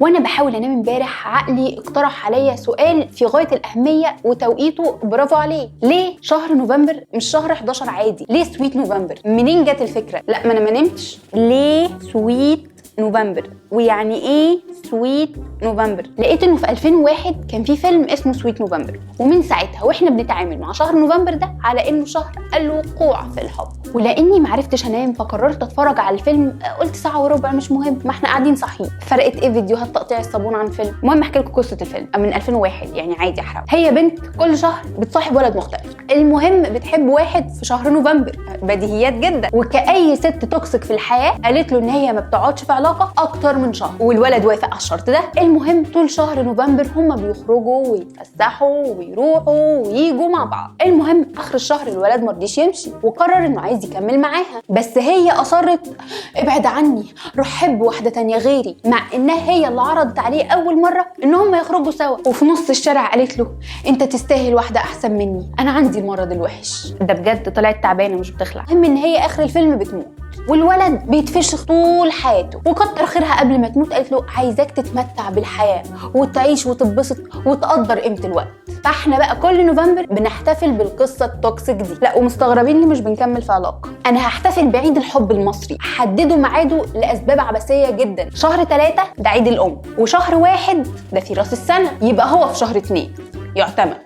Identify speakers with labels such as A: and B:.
A: وانا بحاول انام امبارح عقلي اقترح عليا سؤال في غاية الاهمية وتوقيته برافو عليه. ليه شهر نوفمبر مش شهر 11 عادي؟ ليه sweet November؟ منين جت الفكرة؟ لا ما انا ما نمتش. ليه sweet November؟ ويعني ايه sweet November؟ لقيت انه في 2001 كان في فيلم اسمه Sweet November، ومن ساعتها واحنا بنتعامل مع شهر نوفمبر ده على انه شهر الوقوع في الحب. ولاني معرفتش انام فقررت اتفرج على الفيلم. قلت ساعة وربع مش مهم، ما احنا قاعدين صاحيين، فرقت ايه فيديوهات تقطيع الصابون عن فيلم؟ المهم احكي لكم قصة الفيلم من 2001، يعني عادي احرق. هي بنت كل شهر بتصاحب ولد مختلف، المهم بتحب واحد في شهر نوفمبر، بديهيات جدا. وكأي ست toxic في الحياة قالت له ان هي ما بتقعدش في علاقة اكتر من شهر، والولد وافق على الشرط ده. المهم طول شهر نوفمبر هما بيخرجوا ويتفسحوا ويروحوا ويجوا مع بعض. المهم اخر الشهر الولد مرضيش يمشي وقرر انه عايز يكمل معاها، بس هي اصرت ابعد عني، روح حب واحدة تانية غيري، مع انها هي اللي عرضت عليه اول مرة ان هم يخرجوا سوا. وفي نص الشارع قالت له انت تستاهل واحدة احسن مني، انا عندي المرض الوحش ده. بجد طلعت تعبانة مش بتخلع. المهم ان هي اخر الفيلم بتموت والولد بيتفشخ طول حياته، وكتر خيرها قبل ما تموت قالت له عايزاك تتمتع بالحياة وتعيش وتتبسط وتقدر قيمة الوقت. فاحنا بقى كل نوفمبر بنحتفل بالقصة ال toxic دي. لا ومستغربين ليه مش بنكمل في علاقة. انا هحتفل بعيد الحب المصري، حددوا ميعاده لاسباب عبثية جدا. شهر 3 ده عيد الام، وشهر 1 ده في راس السنة، يبقى هو في شهر 2 يعتمد.